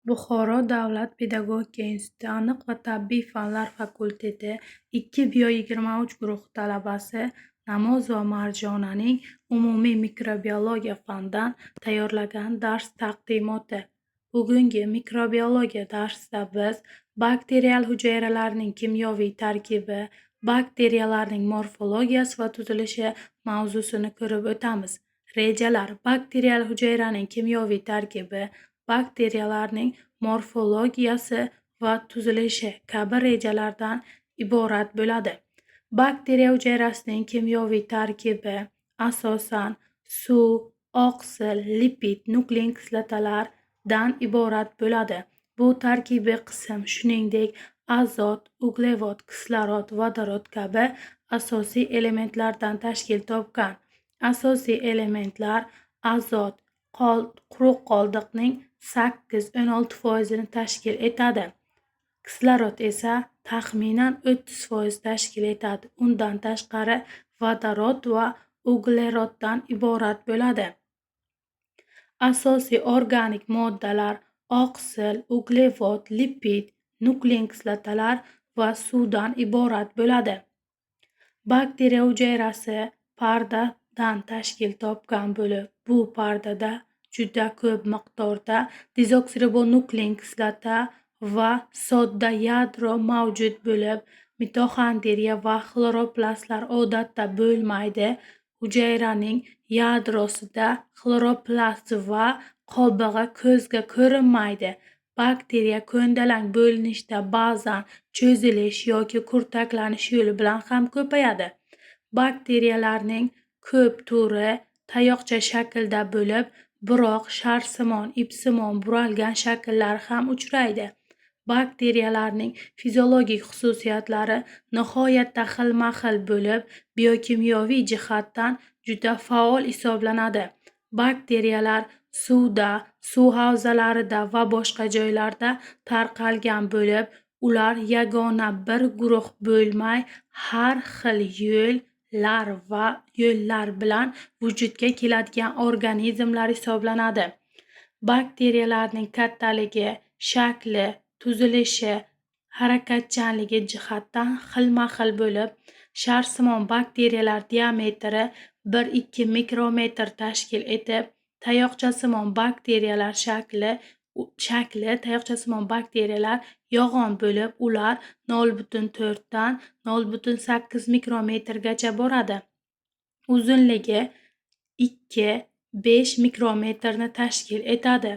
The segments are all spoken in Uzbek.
Buxoro davlat pedagogika instituti aniq va tabiiy fanlar fakulteti 2 Bio 23 guruhi talabasi Namozova Marjonaning umumiy mikrobiologiya fanidan tayyorlagan dars taqdimoti. Bugungi mikrobiologiya darsida biz bakterial hujayralarning kimyoviy tarkibi, bakteriyalarning morfologiyasi va tuzilishi mavzusini ko'rib o'tamiz. Rejalar: bakterial hujayraning kimyoviy tarkibi, bakteriyalarning morfologiyasi va tuzilishi kabi rejalardan iborat bo'ladi. Bakteriya hujayrasining kimyoviy tarkibi asosan suv, oqsil, lipid, nuklein kislotalardan iborat bo'ladi. Bu tarkibiy qism, shuningdek, azot, uglevod, kislorod, vodorod kabi asosiy elementlardan tashkil topgan. Asosiy elementlar azot quruq qoldiqning 8-16 foizini tashkil etadi. Kislorod esa taxminan 30% tashkil etadi. Undan tashqari vodorod va ugleroddan iborat bo'ladi. Asosiy organik moddalar oqsil, uglevod, lipid, nuklein kislotalar va suvdan iborat bo'ladi. Bakteriya hujayrasi pardadan tashkil topgan bo'lib, bu pardada juda ko'p miqdorda dezoksiribonuklein kislota va sodda yadro mavjud bo'lib, mitoxondriya va xloroplastlar odatda bo'lmaydi. Hujayraning yadrosida xloroplast va qobig'i ko'zga ko'rinmaydi. Bakteriya ko'ndalang bo'linishda ba'zan cho'zilish yoki kurtaklanish yo'li bilan ham ko'payadi. Bakteriyalarning ko'p turi tayoqcha shaklda bo'lib, biroq sharsimon, ipsimon buralgan shakllari ham uchraydi. Bakteriyalarning fiziologik xususiyatlari nihoyatda xilma-xil bo'lib, biokimyoviy jihatdan juda faol hisoblanadi. Bakteriyalar suvda, suv havzalarida va boshqa joylarda tarqalgan bo'lib, ular yagona bir guruh bo'lmay, har xil yo'llar va yo'llar bilan vujudga keladigan organizmlar hisoblanadi. Bakteriyalarning kattaligi, shakli, tuzilishi, harakatchanligi jihatdan xilma-xil bo'lib, sharsimon bakteriyalar diametri 1-2 mikrometr tashkil etib, tayoqchasimon bakteriyalar shakli tayoqchasimon bakteriyalar yo'g'on bo'lib, ular 0,4 dan 0,8 mikrometrgacha boradi. Uzunligi 2-5 mikrometrni tashkil etadi.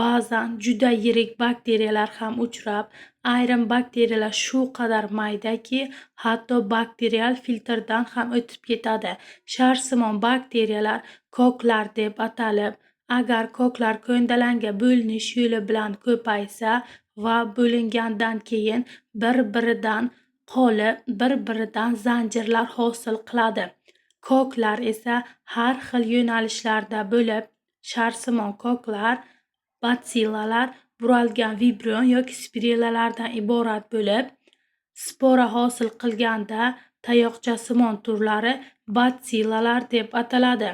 Ba'zan juda yirik bakteriyalar ham uchrab, ayrim bakteriyalar shu qadar maydaki, hatto bakterial filtrdan ham o'tib ketadi. Sharsimon bakteriyalar koklar deb atalib, agar koklar ko'ndalanga bo'linish yo'li bilan ko'paysa va bo'lingandan keyin bir-biridan qolib, bir-biridan zanjirlar hosil qiladi. Koklar esa har xil yo'nalishlarda bo'lib, sharsimon koklar, batsillalar buralgan vibrion yoki spirillalardan iborat bo'lib, spora hosil qilganda tayoqchasimon turlari batsillalar deb ataladi.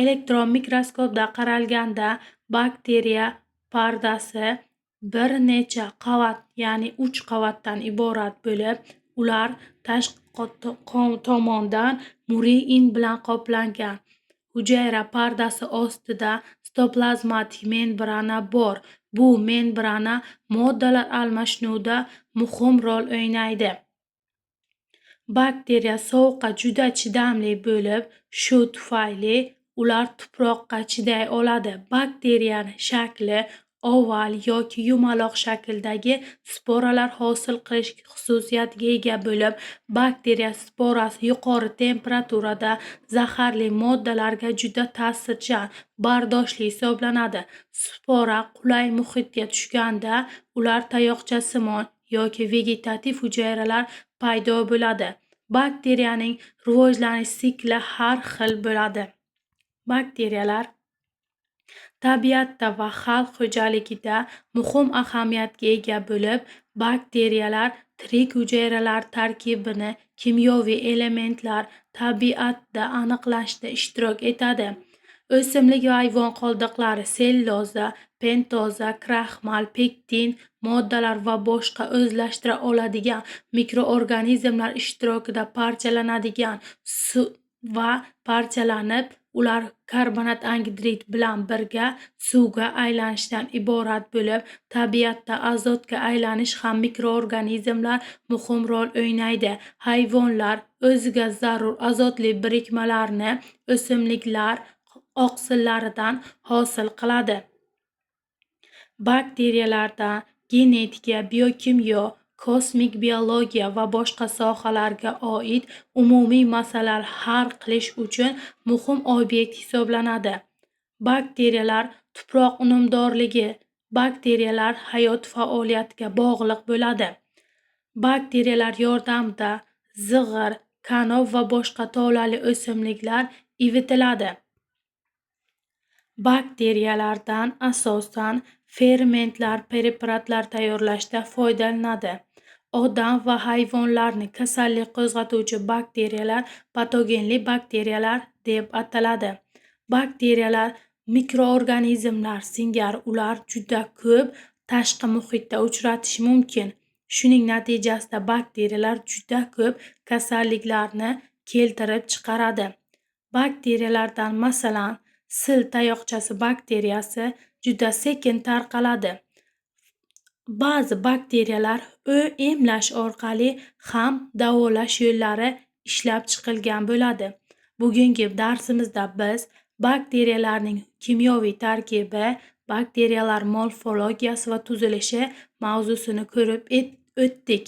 Elektron mikroskopda qaralganda bakteriya pardasi bir necha qavat, ya'ni uch qavatdan iborat bo'lib, ular tashqi tomondan murein bilan qoplangan. Hujayra pardasi ostida sitoplazmatik membrana bor. Bu membrana moddalar almashinuvida muhim rol o'ynaydi. Bakteriya sovuqqa juda chidamli bo'lib, shu tufayli ular tuproqqa chiday oladi. Bakteriyani shakli oval yoki yumaloq shakldagi sporalar hosil qilish xususiyatiga ega bo'lib, bakteriya sporasi yuqori temperaturada zaharli moddalarga juda ta'sirchan, bardoshli hisoblanadi. Spora qulay muhitga tushganda ular tayoqchasimon yoki vegetativ hujayralar paydo bo'ladi. Bakteriyaning rivojlanish sikli har xil bo'ladi. Bakteriyalar tabiatda va xalq xo'jaligida muhim ahamiyatga ega bo'lib, bakteriyalar tirik hujayralar tarkibini kimyoviy elementlar tabiatda aniqlashda ishtirok etadi. O'simlik va hayvon qoldiqlari sellyuloza, pentoza, kraxmal, pektin moddalar va boshqa o'zlashtira oladigan mikroorganizmlar ishtirokida parchalanadigan va parchalanib, ular karbonat angidrid bilan birga suvga aylanishdan iborat bo'lib, tabiatda azotga aylanish ham mikroorganizmlar muhim rol o'ynaydi. Hayvonlar o'ziga zarur azotli birikmalarni o'simliklar oqsillaridan hosil qiladi. Bakteriyalardan genetika, biokimyo, kosmik biologiya va boshqa sohalarga oid umumiy masalalar hal qilish uchun muhim obyekt hisoblanadi. Bakteriyalar tuproq unumdorligi, bakteriyalar hayot faoliyatiga bog'liq bo'ladi. Bakteriyalar yordamida zig'ir, kanov va boshqa tolali o'simliklar ivitiladi. Bakteriyalardan asosan fermentlar, preparatlar tayyorlashda foydalanadi. Odam va hayvonlarni kasallik qo'zg'atuvchi bakteriyalar patogenli bakteriyalar deb ataladi. Bakteriyalar mikroorganizmlar singari ular juda ko'p tashqi muhitda uchratish mumkin. Shuning natijasida bakteriyalar juda ko'p kasalliklarni keltirib chiqaradi. Bakteriyalardan masalan, sil tayoqchasi bakteriyasi juda sekin tarqaladi. Ba'zi bakteriyalar emlash orqali ham davolash yo'llari ishlab chiqilgan bo'ladi. Bugungi darsimizda biz bakteriyalarning kimyoviy tarkibi, bakteriyalar morfologiyasi va tuzilishi mavzusini ko'rib o'tdik.